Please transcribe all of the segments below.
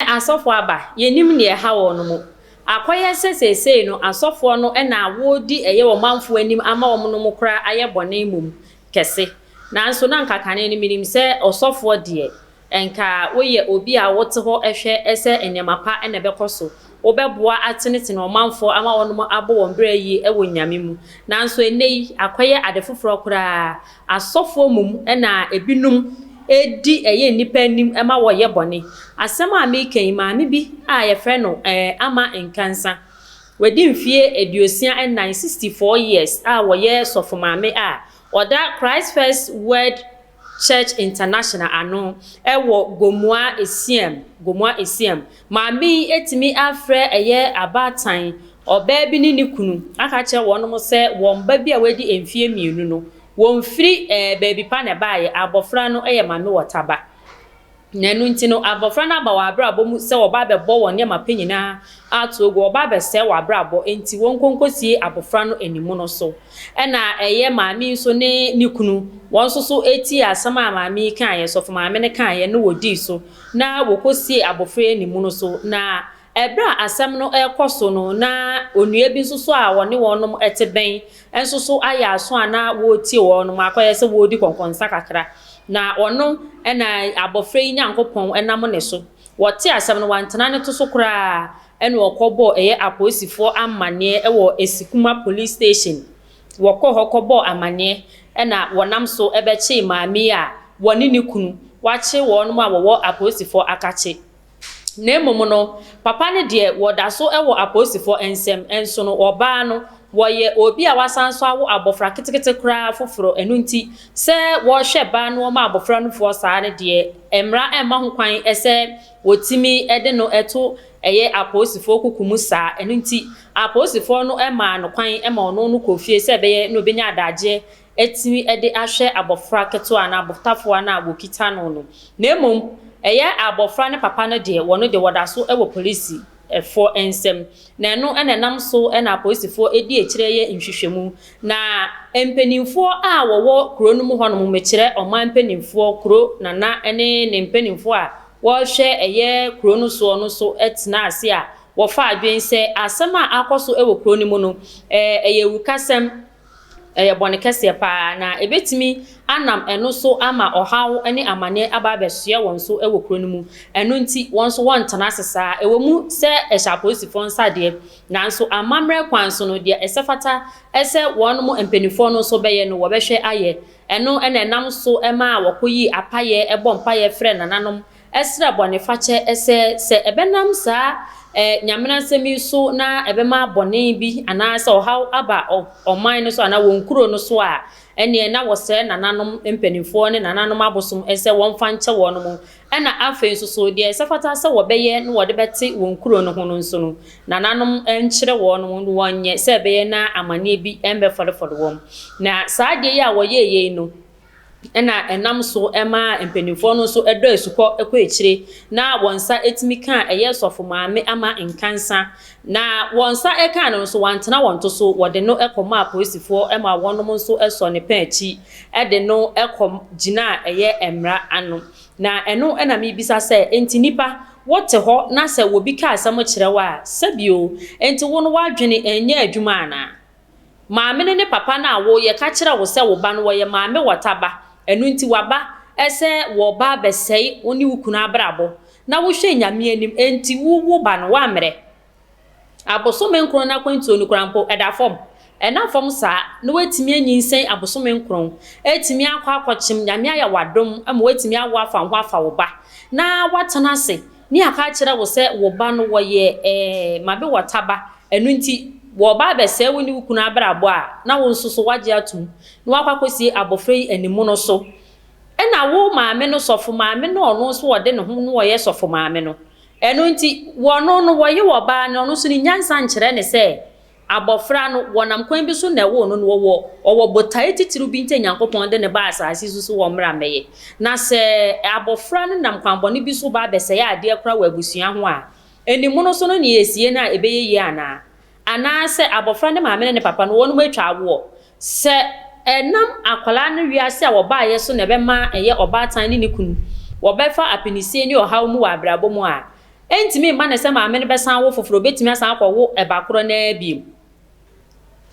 Ɛnnɛ asɔfoɔ aba, yɛnnim deɛ ɛha wɔn mo. Akɔyɛ sɛ seesei no asɔfoɔ no na wɔredi ɛyɛ ɔmanfoɔ anim ama wɔn nom koraa ayɛ bɔne mmom kɛse. Nanso na anka kane no menim sɛ ɔsɔfoɔ deɛ nka woyɛ obi a wote hɔ hwɛ sɛ nneɛma pa na ɛbɛkɔ so. Wobɛboa atenetene ɔmanfoɔ ama wɔnom abɔ wɔn bra yie wɔ Nyame mu. Nanso ɛnnɛ yi akɔyɛ ade foforɔ koraa. Asɔfoɔ mmom na ebinom di ɛyɛ nnipa anim ma wɔyɛ bɔne. Asɛm a mereka yi, maame bi a yɛfrɛ no Ama Nkansah, wadi mfeɛ 64, 64 years, a ɔyɛ sɔfo maame a ɔda Christ First Word Church International ano wɔ Gomoa Esiam, Gomoa Esiam. Maame yi atumi afrɛ ɛyɛ abaatan, ɔbaa bi ne ne kunu aka akyerɛ wɔnom sɛ wɔn ba bi a wadi mfeɛ 2 no, Wɔmfiri baabi pa na ɛbaeɛ, abɔfra no yɛ Mame Wɔta ba. Na ɛno nti no, abɔfra no aba wɔn abrabɔ mu sɛ ɔba abɛbɔ wɔn nneɛma pa nyinaa ato agu, ɔba abɛsɛe wɔn abrabɔ, enti wɔnkɔ nkɔsie abɔfra no animono so. Ɛna ɛyɛ maame yi nso ne ne kunu, wɔn nso so tiee asɛm a maame yi kaeɛ, sɔfo maame no kaeɛ, na wɔdii so, na wɔkɔsiee abɔfra yi animono so. Na Ɛberɛ a asɛm no rekɔ so no, na onua bi nso so a ɔne wɔnom te bɛn nso so ayɛ aso a na wɔretie wɔnom, akɔyɛ sɛ wɔredi kɔnkɔnsa kakra. Na ɔno na abɔfra yi Nyankopɔn nam ne so. Wɔtee asɛm no, wantena ne to so koraa, ɛna ɔkɔbɔɔ ɛyɛ apolisifoɔ amaneɛ wɔ Asikuma Police Station. Wɔkɔɔ hɔ kɔbɔɔ amaneɛ, ɛna wɔnam so bɛkyee maame yi a wɔne ne kunu, wɔakye wɔnom a wɔwɔ apolisifoɔ akakye. Na mmom no, papa no deɛ, wɔda so wɔ apolisifoɔ nsam, nso no, ɔbaa no, wɔyɛ obi a wasan nso awo abɔfra ketekete koraa foforɔ, ɛno nti, sɛ wɔhwɛ baa no wɔma abɔfra nufoɔ saa no deɛ, mmara mma ho kwan sɛ wɔtumi de no to ɛyɛ apolisifoɔ kuku mu saa, ɛno nti, apolisifoɔ no maa no kwan ma ɔno no kɔɔ fie sɛ ɛbɛyɛ na ɔbɛnya adagyeɛ atumi de ahwɛ abɔfra ketewa anaa abotafowa no a wɔkita no no. Na mmom, ɛyɛ abɔfra no papa no deɛ, wɔn deɛ wɔda so wɔ polisifoɔ nsam. Na ɛno na ɛnam so na apolisifoɔ di akyire yɛ nhwehwɛmu. Na mpanimfoɔ a wɔwɔ kuro no mu hɔnom, mekyerɛ ɔman mpanimfoɔ, kuro nana ne ne mpanimfoɔ a wɔrehwɛ ɛyɛ kuro no soɔ no nso tenaa ase a wɔfaa adwene sɛ asɛm a akɔ so wɔ kuro no mu no, ɛyɛ awurukasɛm. Ɛyɛ bɔne kɛseɛ pa ara, na ɛbɛtumi anam ɛno so ama ɔhaw ne amaneɛ aba abɛsoɛ wɔn so wɔ kuro no mu. Ɛno nti, wɔn nso wɔntena ase saa. Ɛwɔ mu sɛ ɛhyɛ apolisifoɔ nsa deɛ, nanso amammerɛ kwan so no, deɛ ɛsɛ fata sɛ wɔn mpanimfoɔ no nso bɛyɛ no, wɔbɛhwɛ ayɛ. Ɛno na ɛnam so maa wɔkɔyii apaeɛ bɔ mpaeɛ frɛɛ nananom srɛ bɔnefakyɛ sɛ, sɛ ɛbɛnam saa Nyame-no-asɛm yi so na ɛbɛma bɔne bi anaasɛ ɔhaw aba ɔman no so anaa wɔn kuro no so a, ɛneɛ na wɔsrɛ nananom mpanimfoɔ ne nananom abosom sɛ wɔmfa nkyɛ wɔn, ɛna afei nso so deɛ ɛsɛ fata sɛ wɔbɛyɛ na wɔde bɛte wɔn kuro no ho no nso no, nananom nkyerɛ wɔn na wɔnyɛ sɛ ɛbɛyɛ na amaneɛ bi mmɛfɔrefɔre wɔn. Na saa adeɛ yi a wɔyɛeɛ yi no, na ɛnam so ma mpanimfoɔ no nso dɔ asukɔ kɔ akyire na wɔn nsa tumi ka a ɛyɛ sɔfo maame ama nkansa. Na wɔn nsa kaa no nso wɔantena wɔn to so, wɔde no kɔmaa apolisifoɔ ma wɔnom nso sɔɔ ne pɛn akyi de no kɔ gyinaa ɛyɛ mmara ano. Na ɛno na mebisa sɛ, enti nnipa, wote hɔ na sɛ obi ka asɛm kyerɛ wo a, sɛbio, enti wo no w'adwene nyɛ adwuma anaa? Maame no ne papa no a wo yɛka kyerɛ wo sɛ wo ba no wɔyɛ maame wɔta ba ɛno nti waba sɛ wɔba abɛsɛe wo ne wo kunu abrabɔ na wo hwɛ Nyame anim ɛnti wo wo ba no woammerɛ abosome nkron no akwantuo no koraa mpo ɛda fam ɛna fam saa na woatumi anyinsɛn abosome nkron atumi akɔ akɔkyem Nyame ayɛ wadom ama woatumi awo afa wo ho afa wo ba na woatena ase ne aka akyerɛ wo sɛ wo ba no wɔyɛ ɛɛ mabe wɔta ba Ɛno nti, wɔreba abɛsɛe wo ne wo kunu abrabɔ a, na wo nso so woagye atom na woakɔ akɔsie abɔfra yi animono so. Ɛna wo maame no, sɔfo maame no a ɔno nso ɔde ne ho na ɔyɛ sɔfo maame no. Ɛno nti, wɔno no, wɔye ɔbaa no, ɔno nso ne nyansa nkyerɛ no sɛ abɔfra no, wɔnam kwan bi so na ɛwoo no, na ɔwɔ, ɔwɔ botaeɛ titiriw bi nti a Nyankopɔn de no baa asase so sɛ wɔmmra mmɛyɛ. Na sɛ abɔfra no nam kwanbɔne bi so ba abɛsɛe adeɛ koraa wɔ abusua ho a, Animono so no nea esie no a ɛbɛyɛ yie anaa? Anaasɛ abɔfra ne maame ne ne papa no wɔnom atwa awoɔ? Sɛ ɛnam akwadaa no wiase a wɔbaeɛ so na ɛbɛma ɛyɛ ɔbaatan ne ne kunu wɔbɛfa apinisie ne ɔhaw mu wɔ abrabɔ mu a, Ɛntumi mma no sɛ maame no bɛsan awo foforɔ, ɔbɛtumi asan akɔwo ɛba korɔ no ara bio.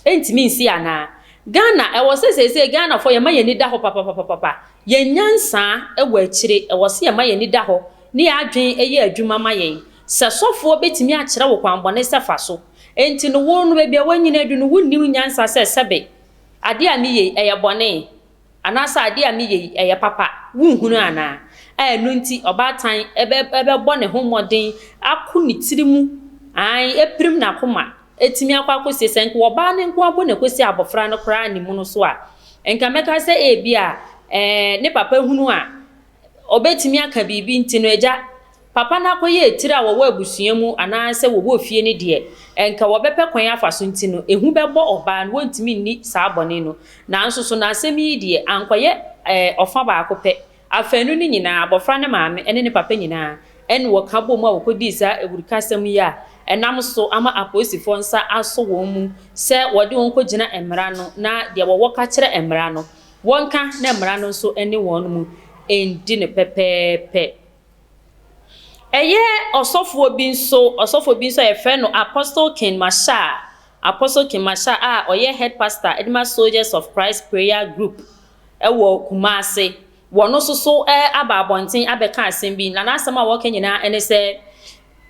Ɛntumi nsi anaa? Ghana, ɛwɔ sɛ seesei Ghanafoɔ yɛma yɛn ani da hɔ papapapapa. Yɛn nyansaa wɔ akyire, ɛwɔ sɛ yɛma yɛn ani da hɔ ne yɛn adwene yɛ adwuma ma yɛn. Sɛ sɔfoɔ bɛtumi akyerɛ wo kwanbɔne sɛ fa so, enti no wo no baabi a woanyini adu no wonnim nyansa sɛ sɛbe adeɛ a meyɛ yi ɛyɛ bɔne anaasɛ adeɛ a meyɛ yi ɛyɛ papa, wonhunu anaa? A ɛno nti ɔbaatan bɛ bɛbɔ ne ho mmɔden ako ne tiri mu, aane, apirim n'akoma atumi akɔ akɔsie. Sɛ nka ɔbaa no nko ara mpo na ɛkɔsi abɔfra no koraa ne mu no so a, nka mɛka sɛ ebia ɛɛ ne papa hunu a, ɔbɛtumi aka biribi nti no, agya, papa no akɔyɛ etire a wɔwɔ abusua mu anaasɛ wɔwɔ fie no deɛ, nka wɔbɛpɛ kwan afa so nti no, ehu bɛbɔ ɔbaa no, wɔntumi nni saa bɔne no. Nanso so na asɛm yi deɛ, ankɔyɛ ɛɛ ɔfa baako pɛ. Afanu no nyinaa, abɔfra no maame ne ne papa nyinaa, ɛne wɔka bom a wɔkɔdii saa awurukasɛm yi a ɛnam so ama apolisifoɔ nsa asɔ wɔn mu sɛ wɔde wɔn kɔgyina mmara no na deɛ wɔwɔ ka kyerɛ mmara no, Wɔnka na mmara no nso ne wɔn mu ndi no pɛpɛɛpɛ. Ɛyɛ ɔsɔfoɔ bi nso, ɔsɔfoɔ bi nso a yɛfrɛ no Apostle King Mashar, Apostle King Mashar a ɔyɛ head pastor de ma Soldiers of Christ Prayer Group wɔ Kumasi. Wɔn nso so aba abɔnten abɛka asɛm bi, na n'asɛm a wɔka nyinaa ne sɛ,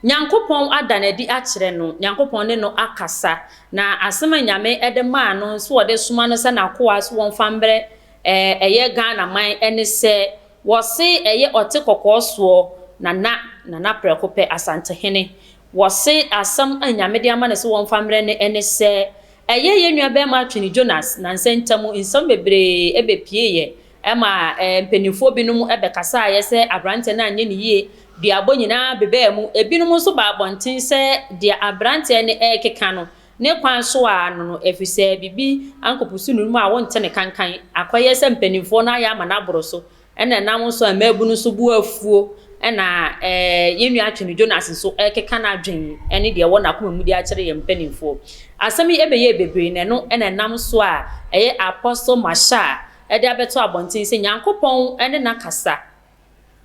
Nyankopɔn ada no adi akyerɛ no, Nyankopɔn ne no akasa, na asɛm a Nyame de maa no sɛ ɔde soma no sɛ n'akoa sɛ wɔmfa mbrɛ ɛyɛ Ghana man ne sɛ, wɔse ɛyɛ ɔte kɔkɔɔ soɔ Nana, Nana prɛko pɛ, Asantehene. Wɔse asɛm a Nyame de ama no sɛ wɔmfa mbrɛ no ne sɛ, ɛyɛ yɛn nua bɛɛma Twene Jonas, nansa ntam nsɛm bebree bɛpieeɛ Ɛma mpanimfoɔ binom bɛkasaeɛ sɛ aberanteɛ no anyɛ no yie, duabɔ nyinaa bebaa mu. Ebinom nso baa abɔnten sɛ deɛ aberanteɛ no rekeka no, ne kwan so ara no no, ɛfiri sɛ biribi ankɔpusu ne mu a wonte ne kankan. Akɔyɛ sɛ mpanimfoɔ no ayɛ ama no aboro so, ɛna ɛnam nso a mmaabunu nso bo afuo, ɛna yɛn nua Twene Jonas nso rekeka n'adwene ne deɛ ɛwɔ n'akoma mu de akyerɛ yɛn mpanimfoɔ. Asɛm yi bɛyɛɛ bebree na ɛno na ɛnam so a ɛyɛ Apostle Marshall de abɛto abɔnten sɛ Nyankopɔn ne no akasa.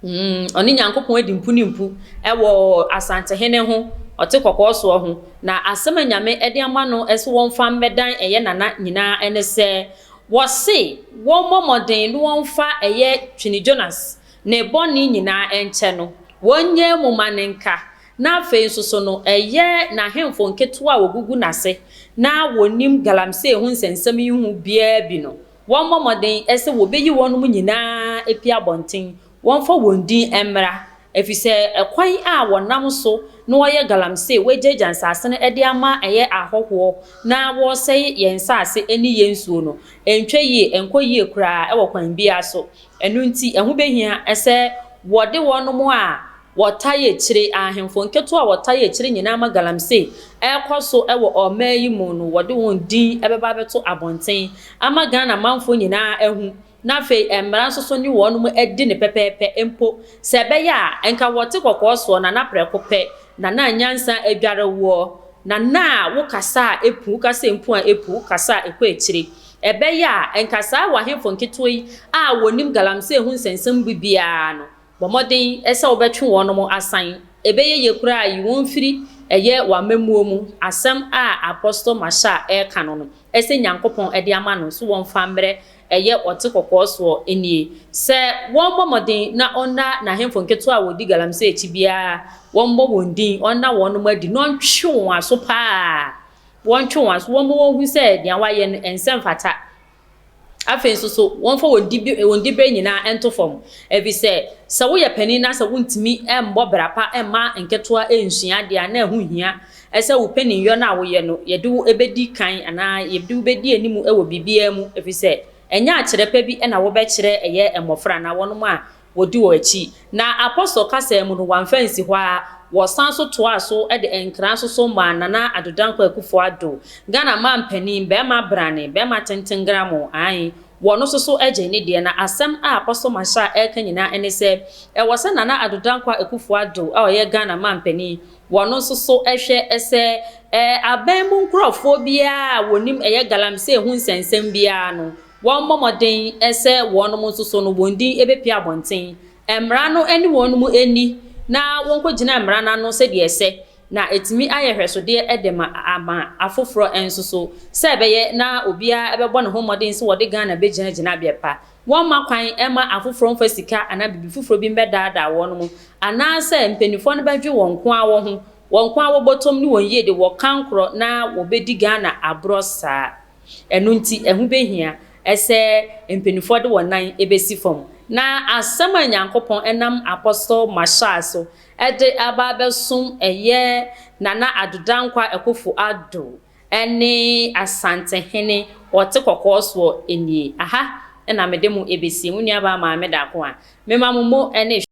Mm, ɔne Nyankopɔn adi mpu ne mpu wɔ Asantehene ho, ɔte kɔkɔɔ soɔ ho. Na asɛm a Nyame de ama no sɛ wɔmfa mmɛdan ɛyɛ Nana nyinaa ne sɛ, wɔse wɔmmɔ mmɔden na wɔmfa ɛyɛ Twene Jonas ne bɔne nyinaa nkyɛ no, wɔnyɛ mu ma no nka. Na afei nso so no, ɛyɛ n'ahemfo nketewa a wɔgugu n'ase na wɔnim galamsey ho nsɛnsɛm yi ho biara bi no, wɔmmɔ mmɔden sɛ wɔbɛyi wɔnom nyinaa apue abɔnten, wɔmfa wɔn din mmra, ɛfiri sɛ ɛkwan a wɔnam so na wɔyɛ galamsey, wɔagyaagya nsase no de ama ɛyɛ ahɔhoɔ na wɔresɛe yɛn nsase ne yɛn nsuo no, ɛntwa yie, ɛnkɔ yie koraa wɔ kwan biara so. Ɛno nti, ɛho bɛhia sɛ wɔde wɔnom a wɔtae akyire, ahemfo nketewa a wɔtae akyire nyinaa ma galamsey rekɔ so wɔ ɔman yi mu no, wɔde wɔn din bɛba abɛto abɔnten ama Ghana manfoɔ nyinaa ahu, na afei mmara nso so ne wɔnom adi no pɛpɛɛpɛ mpo sɛ ɛbɛyɛ a nka wɔte kɔkɔɔ soɔ Nana prɛko pɛ, Nana nyansa adware woɔ, Nana a wo kasa a ɛpu, wo kasa mpu a ɛpu, wo kasa a ɛkɔ akyire. Ɛbɛyɛ a nka saa w'ahemfo nketewa yi a wɔnim galamsey ho nsɛnsɛm bibiara no, Bɔ mmɔden sɛ wobɛtwe wɔnom asan. Ɛbɛyɛ yie koraa a yi wɔn firi ɛyɛ w'amammuo mu. Asɛm a Apostle Mashar reka no no, sɛ Nyankopɔn de ama no sɛ wɔmfa mmerɛ ɛyɛ ɔte kɔkɔɔ soɔ nie, sɛ wɔmmɔ mmɔden na ɔnna n'ahemfo nketewa a wɔdi galamsey akyi biara, wɔmmɔ wɔn din, ɔnna wɔnom adi na ɔntwe wɔn aso paa, wɔntwe wɔn aso, wɔmma wɔnhu sɛ deɛ wɔayɛ no ɛnsɛ mfata. Afei nso so, wɔmfa wɔn dibe wɔn diberɛ nyinaa nto fam, efisɛ sɛ woyɛ panin na sɛ wontumi mmɔ bra pa mma nketewa nsua adeɛ a, na ɛho hia sɛ wo paninyɔ no a woyɛ no, yɛde wo bɛdi kan anaa yɛde wo bɛdi anim wɔ biribiara mu, efisɛ ɛnyɛ akyerɛ pa bi na wobɛkyerɛ ɛyɛ mmɔfra anaa wɔnom a wɔdi wɔn akyi. Na Apostle kasa mu no, wamfa ansi hɔ ara, wɔsan nso toaa so de nkra nso so maa Nana Addo Dankwa Akufo Addo, Ghana manpanin, barima brane, barima tenten gramo, ae, wɔno nso so gyee ne deɛ. Na asɛm a Apostle Mashar reka nyinaa ne sɛ, ɛwɔ sɛ Nana Addo Dankwa Akufo Addo a ɔyɛ Ghana manpanin, wɔno nso so hwɛ sɛ aban mu nkorɔfoɔ biara a wɔnim ɛyɛ galamsey ho nsɛnsɛm biara no, Wɔmmɔ mmɔden sɛ wɔnom nso so no wɔn din bɛpue abɔnten. Mmara no ne wɔnom nni, na wɔnkɔgyina mmara no ano sɛdeɛ ɛsɛ, na ɛtumi ayɛ hwɛsodeɛ de ma ama afoforɔ nso so, sɛ ɛbɛyɛ na obiara bɛbɔ ne ho mmɔden sɛ wɔde Ghana bɛgyina gyinabea pa. Wɔmma kwan mma afoforɔ mfa sika anaa biribi foforɔ bi mmɛdaadaa wɔn, anaasɛ mpanimfoɔ no bɛdwe wɔn nko ara wɔn ho, wɔn nko ara wɔbɔtɔm ne wɔn yie de wɔka nkorɔ na wɔbɛdi Ghana aborɔ saa. Ɛno nti, ɛho bɛhia sɛ mpanimfoɔ de wɔn nan bɛsi fam. Na asɛm a Nyankopɔn nam Apostle Marshall so de aba abɛsom ɛyɛ Nana Addo Dankwa Akufo Addo ne Asantehene ɔte kɔkɔɔ soɔ nie. Aha na mede mo bɛsie. Mo nuabaa Maame Dakoa. Mema mo mo ne.